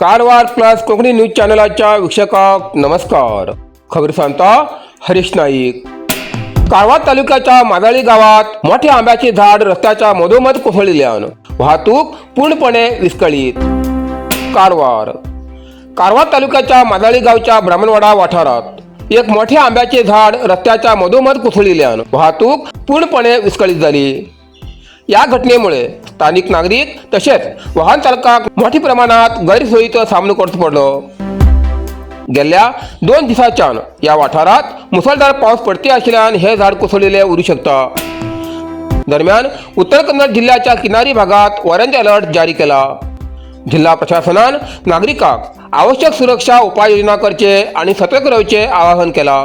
Karwar plus Konkani news चॅनलाच्या वीक्षकांक नमस्कार. खबर सांगता हरीश नाईक. कारवार तालुक्याच्या माजाळी गावात मोठे आंब्याचे झाड रस्त्याच्या मधोमध कोसळल्यान वाहतूक पूर्णपणे विस्कळीत. कारवार कारवार तालुक्याच्या माजाळी गावच्या ब्राह्मणवाडा वाठारात एक मोठे आंब्याचे झाड रस्त्याच्या मधोमध कोसळल्यान वाहतूक पूर्णपणे विस्कळीत झाली. या घटनेमुळे स्थानिक नागरिक तसेच वाहन चालकांक मोठ्या प्रमाणात गैरसोयीचो सामनो करचो पडलो. गेल्या 2 दिसांच्यान या वाठारात मुसळधार पावस पडते आशिल्ल्यान हे झाड कोसळलेले उरू शकता. दरम्यान उत्तर कन्नड जिल्ह्याच्या किनारी भागात ऑरेंज अलर्ट जारी केला. जिल्हा प्रशासनान नागरिकांक आवश्यक सुरक्षा उपाययोजना करचे आणि सतर्क रावचे आवाहन केला.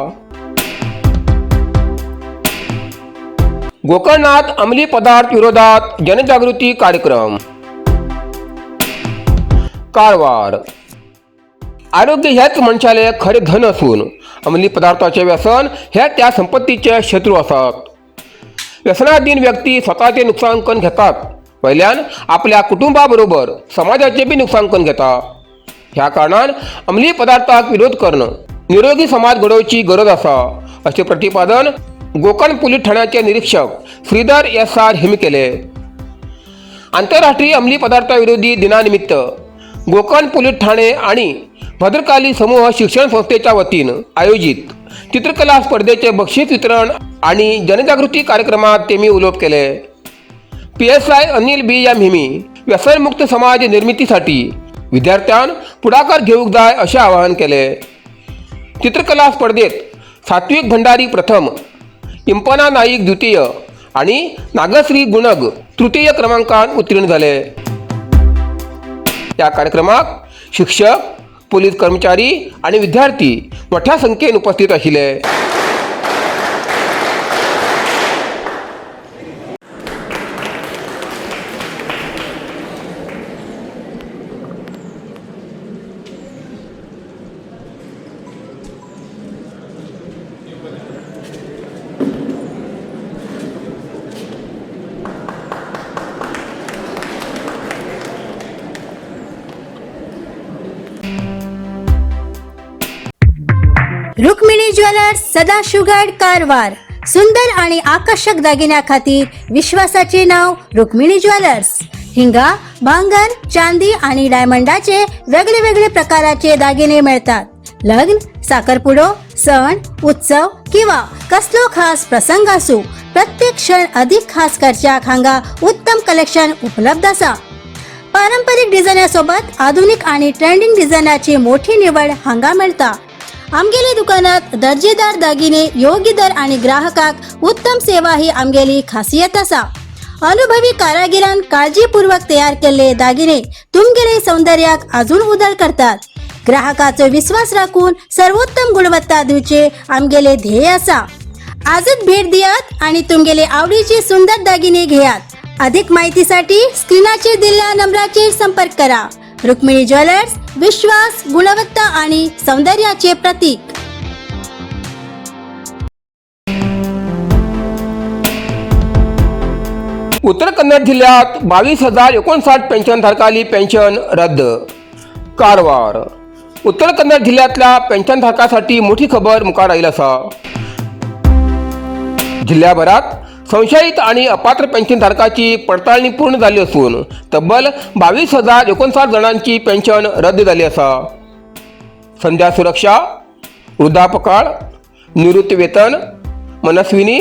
गोकर्णात अंमली पदार्थ विरोधात जनजागृती कार्यक्रम. कारवार आरोग्य हेच मनशाले खरे धन असून अंमली पदार्थाचे व्यसन हे त्या संपत्तीचे शत्रू आसात. व्यसनाधीन व्यक्ती स्वतःचे नुकसान करून घेतात, वयल्यान आपल्या कुटुंबाबरोबर समाजाचे बी नुकसान करून घेता. ह्या कारणान अंमली पदार्थाक विरोध करणं निरोगी समाज घडोवची गरज आसा, अशें प्रतिपादन गोकर्ण पोलीस ठाण्याचे निरीक्षक श्रीधर एस आर हिम केले. आंतरराष्ट्रीय अंमली पदार्थाविरोधी दिनानिमित्त गोकर्ण पोलीस ठाणे आणि भद्रकाली समूह शिक्षण संस्थेच्या वतीनं आयोजित चित्रकला स्पर्धेचे बक्षीस वितरण आणि जनजागृती कार्यक्रमात तेमी उलोवप केले. PSI Anil बी या म्हिमी व्यसनमुक्त समाज निर्मितीसाठी विद्यार्थ्यान पुढाकार घेऊक जाय असे आवाहन केले. चित्रकला स्पर्धेत सात्विक भंडारी प्रथम, इंपना नाईक द्वितीय आणि नागश्री गुणग तृतीय क्रमांकान उत्तीर्ण झाले. या कार्यक्रमाक शिक्षक, पोलीस कर्मचारी आणि विद्यार्थी मोठ्या संख्येन उपस्थित आशिल्ले. रुक्मिणी ज्वेलर्स, सदाशिवगड, कारवार. सुंदर आणि आकर्षक दागिन्या खातीर विश्वासाचे नाव रुक्मिणी ज्वेलर्स. हिंगा भांगर, चांदी आणि डायमंडाचे वेगळे वेगळे प्रकाराचे दागिने मिळतात. लग्न, साखरपुडो, सण उत्सव किंवा कसलो खास प्रसंग असू, प्रत्येक क्षण अधिक खास करच्याक हांगा उत्तम कलेक्शन उपलब्ध आसा. पारंपरिक डिझायनासोबत आधुनिक आणि ट्रेंडिंग डिझायनाची मोठी निवड हांगा मेळता. आमगेले दुकानात दर्जेदार दागिने योग्य दर आणि ग्राहकाक उत्तम सेवा ही आमगेली खासियत आसा. अनुभवी कारागिरान काळजीपूर्वक तयार केल्ले दागिने तुमगेले सौंदर्याक अजून उदळ करतात. ग्राहकाचो विश्वास राखून सर्वोत्तम गुणवत्ता दिवचे आमगेले ध्येय आसा. आजच भेट दियात आणि तुमगेले आवडीचे सुंदर दागिने घेयात. अधिक माहितीसाठी स्क्रीनाचेर दिल्ल्या नंबराचेर संपर्क करा. रुक्मिणी ज्वेलर्स, विश्वास, गुणवत्ता आणि सौंदर्याचे प्रतीक. उत्तर कन्नड जिल्ह्यात 22,059 पेन्शनधारकांनी पेन्शन रद्द. कारवार उत्तर कन्नड जिल्ह्यातल्या पेन्शनधारकांसाठी मोठी खबर मुखार आयिल्ली आसा. जिल्ह्याभरात संशयित आणि अपात्र पेन्शनधारकाची पडताळणी पूर्ण झाली असून तब्बल 22,059 जणांची पेन्शन रद्द झाली आसा. संध्या सुरक्षा, वृद्धापकाळ, निवृत्ती वेतन, मनस्विनी,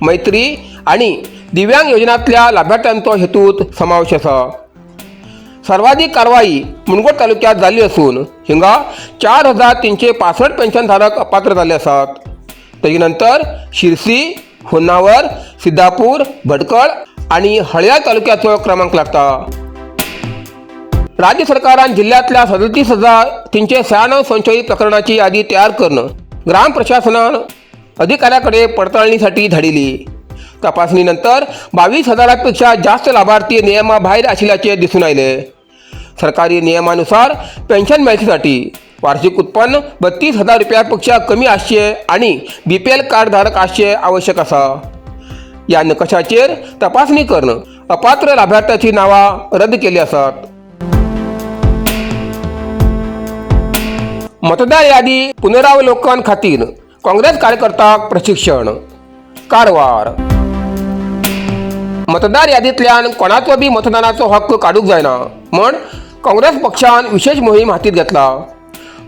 मैत्री आणि दिव्यांग योजनांतल्या लाभार्थ्यांचो हेतूत समावेश आसा. सर्वाधिक कारवाई मुनगोड तालुक्यात जाल्ली असून हिंगा 4365 पेन्शनधारक अपात्र जाल्ले आसात. तेजे नंतर शिरसी, होन्नावर, सिद्धापूर, भटकळ आणि हळयाळ तालुक्याचो क्रमांक लागता. राज्य सरकारान जिल्ह्यातल्या 37,396 संशयित प्रकरणाची यादी तयार करणं ग्राम प्रशासनान अधिकाऱ्याकडे पडताळणीसाठी धाडिली. तपासणीनंतर 22 हजारापेक्षा जास्त लाभार्थी नियमाभायर आशिल्ल्याचे दिसून आयले. सरकारी नियमानुसार पेन्शन मेळचेसाठी वार्षिक उत्पन्न 32,000 रुपयापेक्षा कमी आसचे आणि BPL कार्डधारक आसचे आवश्यक आसा. या नकशाचेर तपासणी करून अपात्र लाभार्थ्याची नावां रद्द केली आसात. मतदार यादी पुनरावलोकन खातीर काँग्रेस कार्यकर्त्यांक प्रशिक्षण. कारवार. मतदार यादींतल्यान कोणाचो बी मतदानाचो हक्क काडूंक जायना म्हण काँग्रेस पक्षान विशेष मोहीम हातीत घेतला.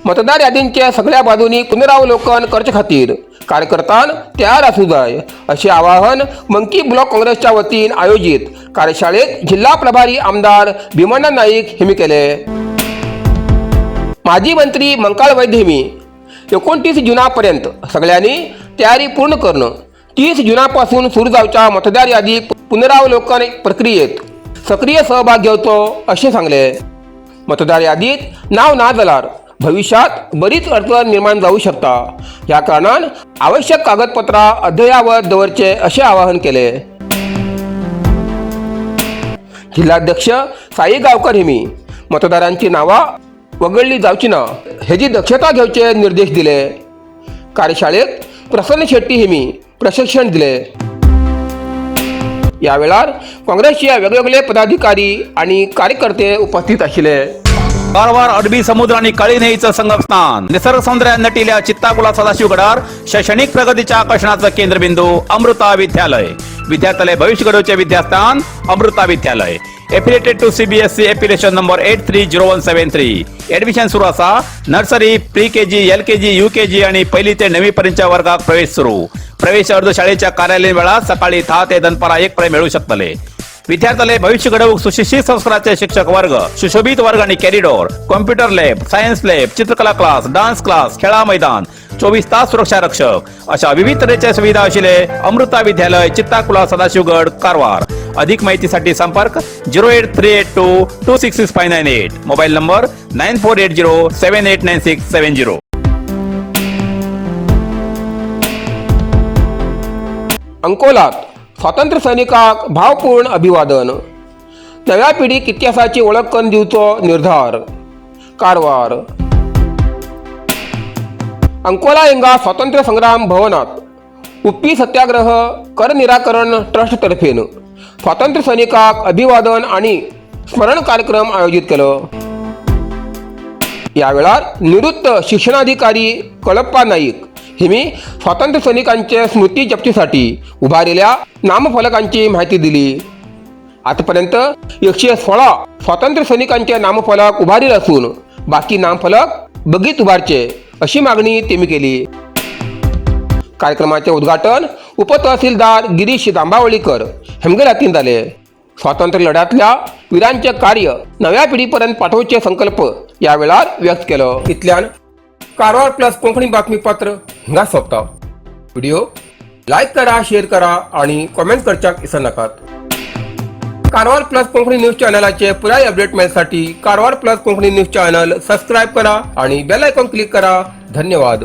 मतदार यादींचे सगळ्या बाजूंनी पुनरावलोकन करचे खातीर कार्यकर्त्यान तयार आसूं जाय अशें आवाहन मंकी ब्लॉक काँग्रेसच्या वतीन आयोजीत कार्यशाळेत जिल्हा प्रभारी आमदार भीमण्णा नाईक हेमी केले. माजी मंत्री मंकाळ वैद्य हेमी 29 जुनापर्यंत सगळ्यांनी तयारी पूर्ण करणं 30 जुनापासून सुरू जावच्या मतदार यादी पुनरावलोकन प्रक्रियेत सक्रिय सहभाग घेवचो अशें सांगले. मतदार यादीत नाव ना जाल्यार भविष्यात बरीच अडचण निर्माण जाऊ शकता, ह्या कारणान आवश्यक कागदपत्रां अद्ययावत दवरचे अशें आवाहन केले. जिल्हाध्यक्ष साई गावकर हेमी मतदारांची नावां वगळली जावची ना हेजी दक्षता घेवचे निर्देश दिले. कार्यशाळेत प्रसन्न शेट्टी हेमी प्रशिक्षण दिले. या वेळार काँग्रेसचे वेगवेगळे पदाधिकारी आणि कार्यकर्ते उपस्थित आशिल्ले. कारवार अरबी समुद्र आणि काळी न्हंयेचं संगमस्थान, निसर्ग सौंदर्यात नटिल्या चित्ताकुला सदाशिवगडार शैक्षणिक प्रगतीच्या आकर्षणाचं केंद्रबिंदू अमृता विद्यालय. विद्यार्थ्यालय भविष्य घडवचे विद्यास्थान अमृता विद्यालय. Affiliated to CBSE, affiliation number 830173. Admission सुरू असा. Nursery, pre KG, LKG, UKG आणि पहिली ते नववी पर्यंतच्या वर्गात प्रवेश सुरू. प्रवेश अर्ज शाळेच्या कार्यालयीन वेळात सकाळी 10 ते दनपारा 1 पर्यंत मिळू शकतले. विद्यार्थ्याला भविष्य घडवूक सुशिक्षित संस्काराचे शिक्षक वर्ग, सुशोभित वर्ग आणि corridor, computer lab, science lab, चित्रकला क्लास, डान्स क्लास, खेळा मैदान, 24 तास सुरक्षा रक्षक अशा विविध तऱ्हेच्या सुविधा असलेले अमृता विद्यालय, चित्ताकुला, सदाशिवगड, कारवार. अधिक माहितीसाठी संपर्क 08382266598, mobile number 9480789670. अंकोलात स्वातंत्र्य सैनिकाक भावपूर्ण अभिवादन. नव्या पिढीक इतिहासाची ओळख करून दिवचो निर्धार. कारवार. अंकोला हिंगा स्वातंत्र्य संग्राम भवनात उप्पी सत्याग्रह कर निराकरण ट्रस्ट तर्फेन स्वातंत्र्य सैनिकाक अभिवादन आणि स्मरण कार्यक्रम आयोजित केलो. या वेळार निवृत्त शिक्षणाधिकारी कळप्पा नाईक हेमी स्वातंत्र्य सैनिकांचे स्मृती जपणीसाठी उभारलेल्या नामफलकांची माहिती दिली. आतापर्यंत 116 स्वातंत्र्य सैनिकांचे नामफलक उभारले असून बाकी नामफलक बगीत उभारचे अशी मागणी त्यांनी केली. कार्यक्रमाचे उद्घाटन उपतहसीलदार गिरीश जांभावळीकर हेमगेल हातीन जाले. स्वातंत्र्य लढ्यातल्या वीरांचे कार्य नव्या पिढीपर्यंत पाठवचे संकल्प या वेळार व्यक्त केलो. इतल्यान कारवार प्लस कोंकणी बातमीपत्र हिंगा सोंपता. व्हिडिओ लायक करा, शेअर करा आणि कॉमेंट करच्याक विसरनाकात. कारवार प्लस कोंकणी न्यूज चॅनलाचे पुराय अपडेट मेळसाठी Karwar plus Konkani news channel subscribe करा आणि बेल आयकॉन क्लिक करा. धन्यवाद.